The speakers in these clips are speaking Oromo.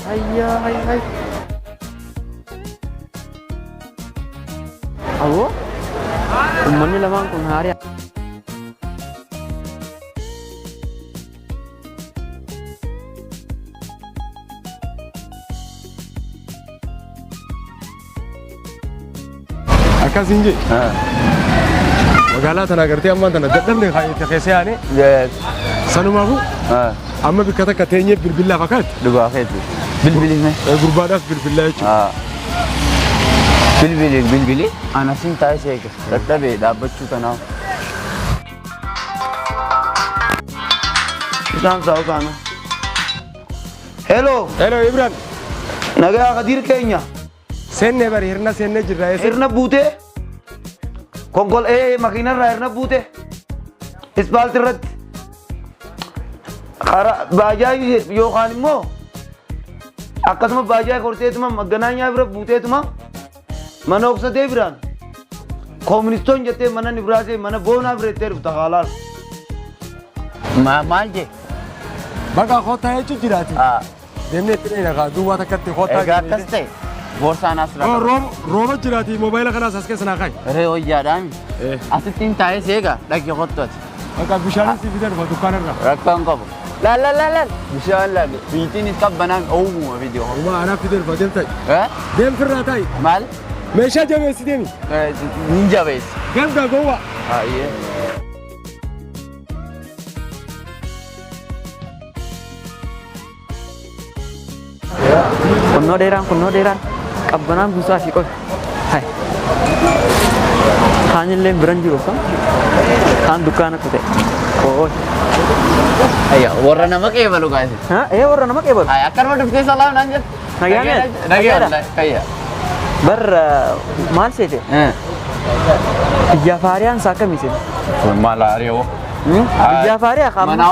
Hayyaa hay hay. Aboo uummanni lamaan kun haarii. Akkas hin jee. Magaalaa tana agartee ammaan tana dadhabne itti keessa yaane sanumaafuu amma bikka takka teenyee bilbillaaf akkaati. Dhugaa keeti. Bilbilime. Gurbaadhaaf bilbillaa jechuudha. Bilbili bilbili. Ana sin taa'ee seega. Dadhabee dhaabbachuu tanaaf. Isaan saa'u kaana. Hello, Hello Ibrahim. nagaa Kadiir keenya. Seennee bari hirna seennee jirra eessa? Hirna buutee konkol ee makiinarraa hirna buute ispaaltii irratti karaa baajaajii yookaan immoo akkasuma baajaajii korteetuma magganaanyaa bira buuteetuma mana oksatee biraan kooministoon jettee mana nibraasee mana boonaa bira jettee dhufta haalaal. Maal jee? Bakka kottaa jechuun jiraati. Deemnee itti dheera kaa duwwaa takkatti kottaa. Egaa akkas ta'e boorsaan as raqa. Rooba jiraati moobaayila kanaas as keessa naa kaa'i. Ree wayyaadhaami. Asittiin taa'ee seega dhaqi kottu ati. Bakka bishaanis si fidan dhufa dukkaana irraa. Rakkoon qabu. Laal laal laal laal. Bishaan laal. Biitiin qabbanaan oowwuma fidee. Uumaa anaaf fidee dhufa deem ta'i. Deem firraa ta'i. Maal? Meeshaa jabeessi deemi. Hin jabeessi. Deem gaa gowwaa. Ayyee. Kunnoo dheeraan kunnoo dheeraan qabbanaan buusaa fi qofa. Hai. Kaanillee biran jiru kan kaan dukkaana kute. Oo. Ayya warra nama qeebalu gaasi. Ha ee warra nama qeebalu. Ay akkanuma dhuftee salaam naan jettu. Nagaa mee? Nagaa fayya. Bar maal seete? Biyya faariyaan isaa akkamii seete? Kun maal ari'oo? Biyya faariyaa qaama. Mana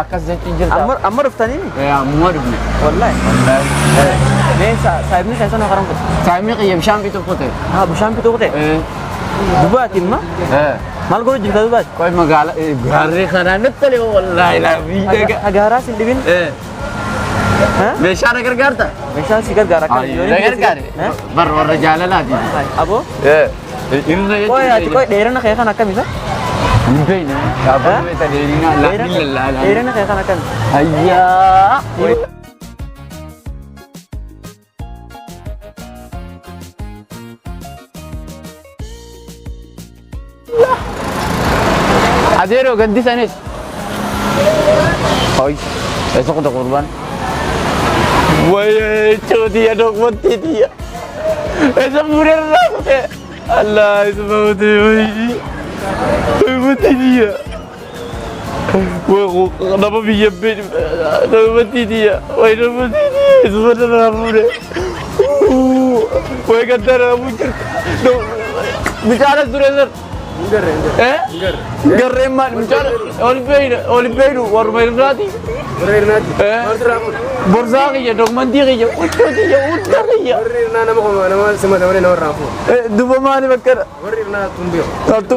akkas jechuun jirta. Amma amma dhuftanii? Ammuma dhufne. Wallahi. Mee saayibni keessan hoo karan kute? Saayimni qiyya bishaan bituuf kute. Haa bishaan bituu kute? Dubaati imma? Maal godhu jirta dubaati? Qoy magaala gaarree kanaa nutti tole wallaahi laa miidhaga. Hagaaraa sin dhibin? Meeshaa na gargaarta? Meeshaan si gargaara akkam? Na gargaare. Bar warra jaalalaati. Aboo? Irra Qoy ati qoy dheerina kee kan akkam isa? Hin beekne. Dhaabbata beekta dheerina laalli lallaalaa. Dheerina kee kan akkam? Ayyaa. Adeero gaddi sanis. Hoy, eessa kuta qurbaan? Wayee cuutiya dhokfattiitiya. Eessa fuudherraa kute? Allah isa bahuti wayii. Dhokfattiitiya. Nama biyya dhokfattiitiya. Wayii dhokfattiitiya. Isa fuudherraa fuudhe. Wayii gaddaraa fuudhe. Bishaan as ture sir. Garreen maal mucaan ol beeyna ol beeynu warma irraati. Warra irnaati. Borsaa kiyya dokumentii kiyya huccuu kiyya hunda kiyya. Warri irnaa nama koma nama simata malee nama irraa fuudha. Duba maali bakkana. Warri irnaa tun beeku. Attu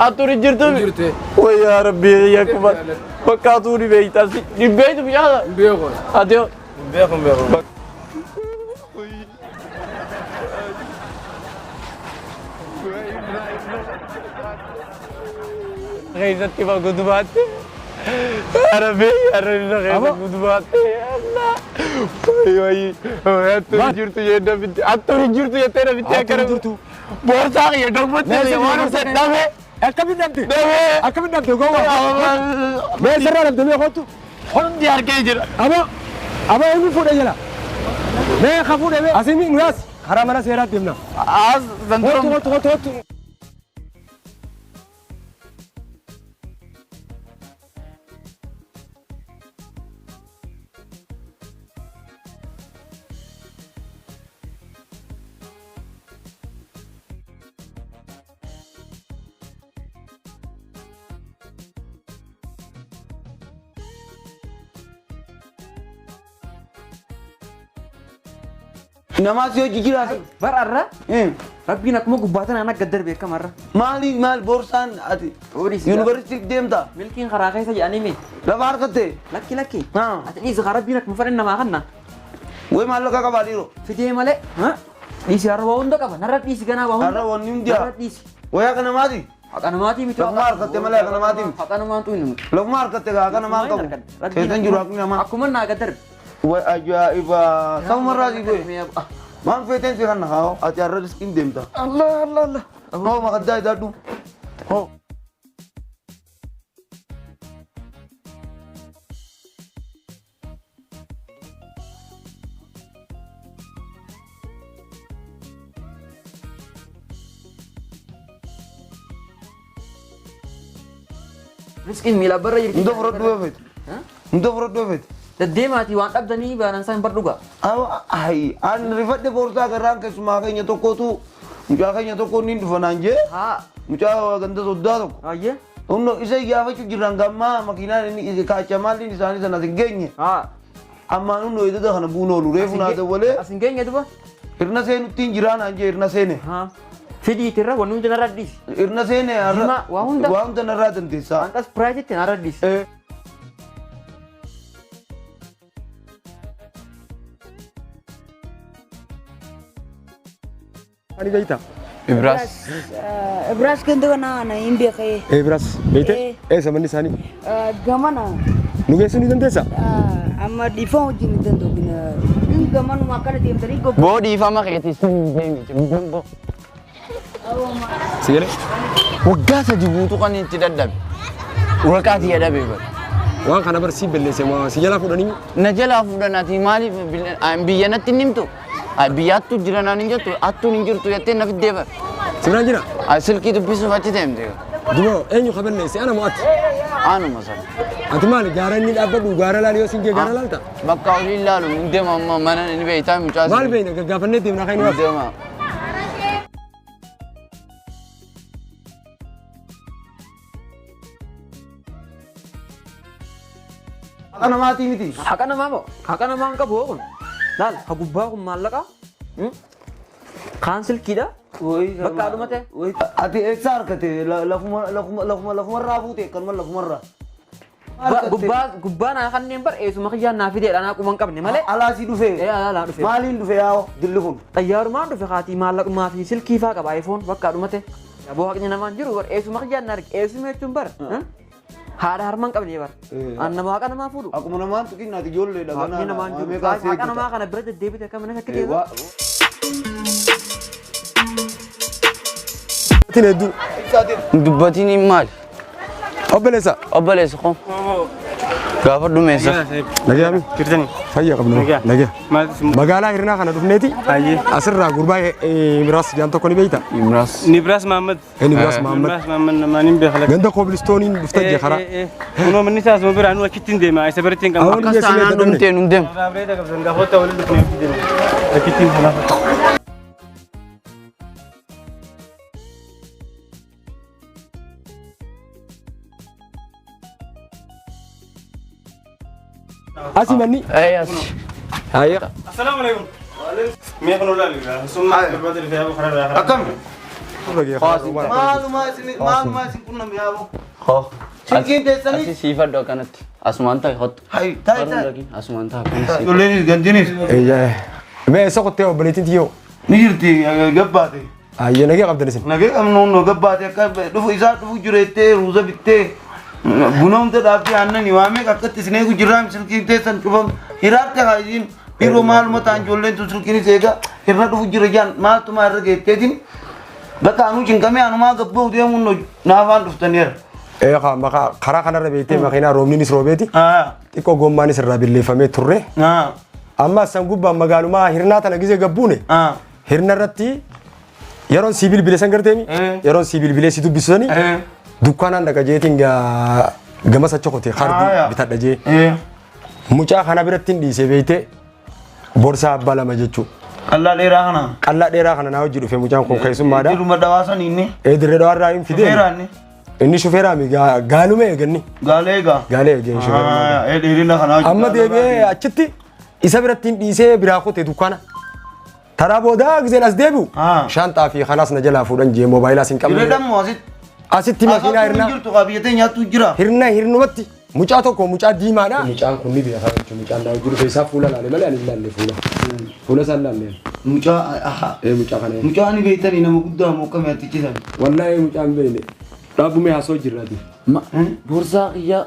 attuun hin jirtu. Jirtu. Wayyaa rabbii kiyya kuma bakka atuu ni beeyta ni beeytu biyyaa. Beeku. Ati Beeku beeku. Keessatti ma gudubaatte. Arabee arabee keessa gudubaatte. Wayi attuu hin jirtu jennee bitti attuu hin jirtu jettee na bitti akkana jirtu. Boorsaa kiyya dokumentii waan ibsa dhabe. Akkamiin dhabde? Dhabe. Akkamiin dhabde gowwaa? Mee sirraa dhabde mee kottu? Hundi harkee jira. Aboo aboo eenyu fuudhe jala? Mee ka fuudhe mee? Asii nu yaas karaa mana seeraatti deemna. As Kottu zanturum. kottu kottu kottu. Namaas yoo jijjiiraas. Bar arra rabbiin akkuma gubbaa tanaan akka darbe akkam arra. Maali maal boorsaan ati Oodis. yuunivarsiitii deemta Milkiin karaa keessa jedhanii mi? lafa harkatte Lakki lakki. Haa. Ati dhiisi karaa rabbiin akkuma fedhan namaa kanna. Way maallaqa qabaa dhiiroo. Fidee malee. Dhiisi har'a waa hunda qaba. Narra dhiisi ganaa waa hunda. Har'a wanni hundi Narra dhiisi. Wayyaa kana maati? Haqa namaatii miti. Lafuma harkatte malee haqa namaatii miti. Haqa namaan xuqinu miti. Lafuma harkatte gaa haqa namaan qabu. Keessan jiru haqni namaa. Akkuma naa gad darbe. Way ajaa'iba! Samumarraa si goe. Waan feeteen si kanna haa ati har'a riskiin deemta. Allah Allah Allah. Hoo maqaddaa idaadhu. Hoo. Riskiin miila barra jirti. Hunda fudhadhu yoo feete. Hunda fudhadhu yoo feete. Deddeemaatii waan dhabdanii baanansaan hin bar dhugaa. Ayi, an rifadhe boorsaa garraan keessumaa keenya tokkotu mucaa keenya tokko inni dhufa naan jee mucaa ganda soddaa tokko. Ayyee. Humna isa iyyaafachuu jirran gammaa makiinaan inni kaacha maalliin isaanii sana as hin geenye. Ammaan humna ededa kana buun oolu reefu naa dawwalee As hin geenye duba. Hirna seenutti hin jiraa naan jee hirna seene. Fidiiti irra wanni hundi narra dhiisi. Hirna seene har'a Jimaa waa hunda. waa hunda narraa dandeessaa. Hanqas piraayititti narra dhiisi. Ani beektaa? Ibraas. Ibraas ganda kana na hin beekee. Ibraas beekte? Eessa manni isaanii? Gamana. Nu geessuu ni dandeessaa? Amma dhiifama wajjin hin danda'u. Hin gamanuma akkana deemtanii gobba. Boo dhiifama keetii sun deemite. Si galee? Waggaa 3 guutuu kan itti dadhabe. Waraqaa tiyya dhabe bara. Waan kana bar si balleesse moo si jalaa fuudhanii? Na jalaa fuudhan ati maaliif biyya natti hin himtu? Biyya hattuu jira naan hin jettu hattuun hin jirtu jettee na fiddee bara. Si biraan jira? Silkii dubbisuuf achi deemte. Duba eenyu ka balleesse ana moo ati? Anuma sana. Ati maali gaara inni dhaabbadhu gaara laali yoo siin jee gaara laalta? Bakka olii ilaalu hin deema amma mana ni beektaa mucaa. Maal beekna gaggaafannee deemna kan inni Hin deema. Haqa namaatii miti. Haqa namaa moo? Haqa namaa hin qabu hoo kun. Laal ha gubbaa kun maallaqa. Kaan silkiidha. Bakka aduma ta'e. Ati eessa harkate lafuma lafuma lafuma lafumarraa fuute akkanuma lafumarraa. Gubbaa gubbaa naa kanneen bar eessuma kiyyaan naa fideedha naa quba hin qabne malee. Alaa si dhufe. Ee alaa dhufe. Maaliin dhufe yaa'oo dilli kun? Xayyaarumaan dhufe haatii maallaqumaa fi silkii faa qaba iPhone bakka aduma ta'e. Aboo haqni namaan jiru bar eessuma kiyyaan na arge eessuma jechuun bar. Haadha harma hin qabne bar. An nama haqa namaa fuudhu. Akkuma namaan tuqin ati ijoolleedha Haqni namaan jiru. Haqa namaa kana bira deddeebite akka mana shakkite. Atiin hedduu. Dubbatiin maali? Obboleessa. Obboleessa koo. Gaafa dhumeessa. Nagayaa mi? Jirtani. Fayyaa qabna. Nagaa. Nagaa. Maaltu si Magaalaa Hirnaa kana dhufneeti. Asirraa gurbaa Imraas jaan tokko ni beekta? Imraas. Nibraas Mahammad. Nibraas Mahammad. Nibraas Mahammad namaan hin beekla. Ganda koobilistooniin dhufta jee karaa. Kunoo manni isaas nu biraa nu achitti hin deema. Isa biratti hin qabu. Awwan Akkas taanaan dhumtee nun deemu. Bareeda qabdan gaafoota waliin dhufnee achitti deema. Achitti hin kanaaf. Asii manni. Ee as. Hayya. Assalaamu alaikum. Mee kun olaali. Summa barbaada dhufee yaaboo karaa irraa. Akkam? Maalumaa isin maalumaa isin qunname yaaboo. Hoo. Silkiin teessanii? Asi siifadhu akkanatti. Asumaan ta'i hottu. Hayi ta'i ta'i. Asumaan ta'i akkanatti. Ijoolleen gandinis. Mee eessa qottee obboleettiin tiyyoo? Ni jirti gabbaate. Ayyee nagee qabdan isin. Nagee qabnu nu gabbaate akka dhufu isaa dhufu jireettee ruuza bittee buna hunda dhaabdee aannani waamee akkatti isin eegu jirraa silkiin teessan cufam hiraarte haa isiin yeroo maaluma ta'an ijoolleen tun silkiinis eega hirna dhufu jira jaan maaltumaa irra geetteetiin bakka anuu cinqamee anumaa gabboo deemuun naafaan dhuftaniira. Ee maqaa karaa kanarra beektee makiinaa roobninis roobeeti. Xiqqoo gommaanis irraa billeeffamee turre. Amma san gubbaan magaalumaa hirnaa tana gizee gabbuune. Hirna irratti yeroon sii bilbile san garteemi. Yeroon sii bilbilee si dubbisu sani. Dukkaanaan dhaqa jeetiin gama sacha qote kaardii bitadha jee. Mucaa kana biratti hin dhiisee beektee borsaa abbaa lama jechuu. Qallaa dheeraa kana. Qallaa dheeraa kana naa hojii dhufe mucaan kun keessummaadha. Diruma dhawaa san inni. Ee dirree dhawaarraa hin fidee. Shufeeraa inni. Inni shufeeraa mi gaalume eeganni. Gaalee eegaa. Gaalee eegee shufeeraa. Ee dheerina kanaa. Amma deebi'ee achitti isa biratti hin dhiisee biraa kote dukkaana. Taraa boodaa gizeen as deebi'u. Shaanxaa fi kanaas na jalaa fuudhan jee moobaayilaa sin qabne. Dirree dhammoo asitti. Asitti makiinaa hirnaa. Jirtu qabiyyatee nyaattu jira. Hirna hirnumatti. Mucaa tokko mucaa diimaadha. Mucaan kun ni beeka jechuudha. Mucaan naa jiru keessaa fuula laale malee ani hin laalle fuula. Fuula isaan laalle. Mucaa aha. Ee mucaa kana. Mucaa ni beektanii nama guddaa moo akkamii attichisan? Wallaahi mucaan beekne. Dhaabbumee haasoo jirraati. Boorsaa kiyyaa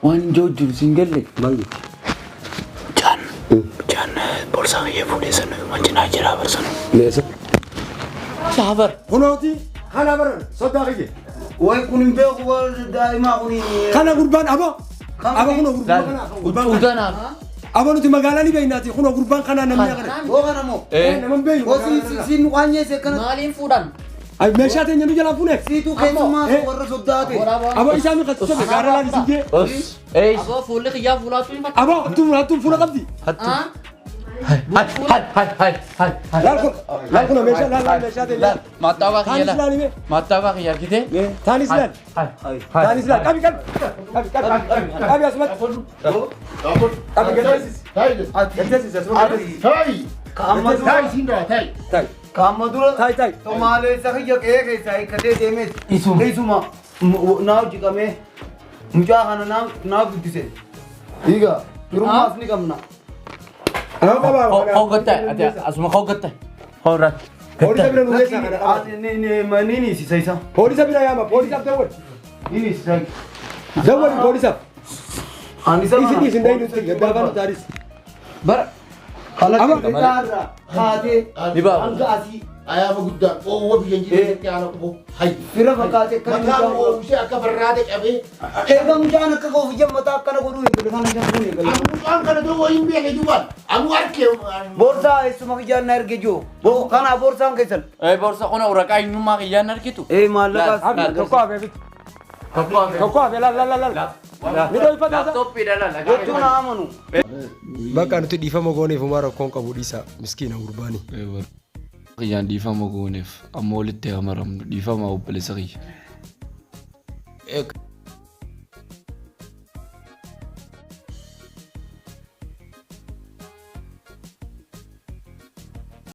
waan ijoo jiru siin galle. Maal jetti? Mucaan mucaan boorsaa kiyya fuudhee sana mancinaa jira barsana. Leessa. Saabar. Kunooti kana baran soddaa kiyye. Way kun hin beeku daa'imaa kun. Kana gurbaan abo. Abo kunoo gurbaan kana. Gurbaan kana. Utanaaf. Abo nuti magaalaa ni beeknaati. Kunoo gurbaan kana namni kana. Hoo kana moo? Nama hin beeknu. Hoo si si nu qaanyeesse akkana. Maaliin fuudhan? Ay meeshaa teenya nu jalaa fuuneef. Siituu keessumaa warra soddaa ta'e. Abo isaa mi qaqqabe gaara laal isin jee. Ees. Aboo fuulli kiyyaa fuulaatu hin fakkaatu. Abo hattuun hattuun fuula qabdi. Ah? Hai hai hai hai hai. Laal kun laal kun meeshaa laal laal meeshaa teenya. Mattaawaa kiyya Taanis laal. laal hime. Mattaawaa kiyya argitee? Taanis laal. Hai. Taanis laal. Qabi qabi. Qabi qabi. Qabi asumatti. Qabi gaddeessis. Gaddeessis asumatti. Ka amma dura. Ta'i. Ka amma dura. Ta'i ta'i. Somaaleessa kiyya qe'ee keessaa hiikkatee deemes. Isuma. Isuma. Naa hojjeqamee mucaa kana naa guddise. Dhiiga. Firummaas ni qabna. Nama qabaa. Hoggatta ati asuma hoggatta. Horra. Poolisa bira nu geessaa kana qaba. Ni hiisisa isa. Poolisa bira yaama. Poolisaaf dawwali. Ni hiisisa. Dawwali poolisaaf. Ani isa Isin isin dayi nuti gaddaafaa nuti aris. Bara. Kalaqii irraa kaatee Ni ba'a. hanga asii Ayaama guddaa oowwa biyya jireenya haala quboo hayyi. fira fakkaatee akkana Mataan mucaan oomishee akka barraade cabee. Egaa mucaan akka koof ija mataa akkana godhuu hin galu kana jedhamu hin galu. Anu mucaan kana doo hin beeke duwwaan. Anu harkee. Boorsaa eessuma kiyyaan na erge jiru. Kana boorsaan keessan. Ee boorsaa kuna waraqaa eenyummaa kiyyaan argitu. Ee maallaqaas. Tokko hafee fitti. Tokko hafee laal laal laal. Ni dhoofata. Laaptooppiidha laal. Gochuun haa amanu. Bakka nuti dhiifama gooneef homaa rakkoon qabu dhiisa miskiina gurbaani. Kiyyaan dhiifama gooneef amma walitti hamaramnu dhiifama obboleessa kiyya.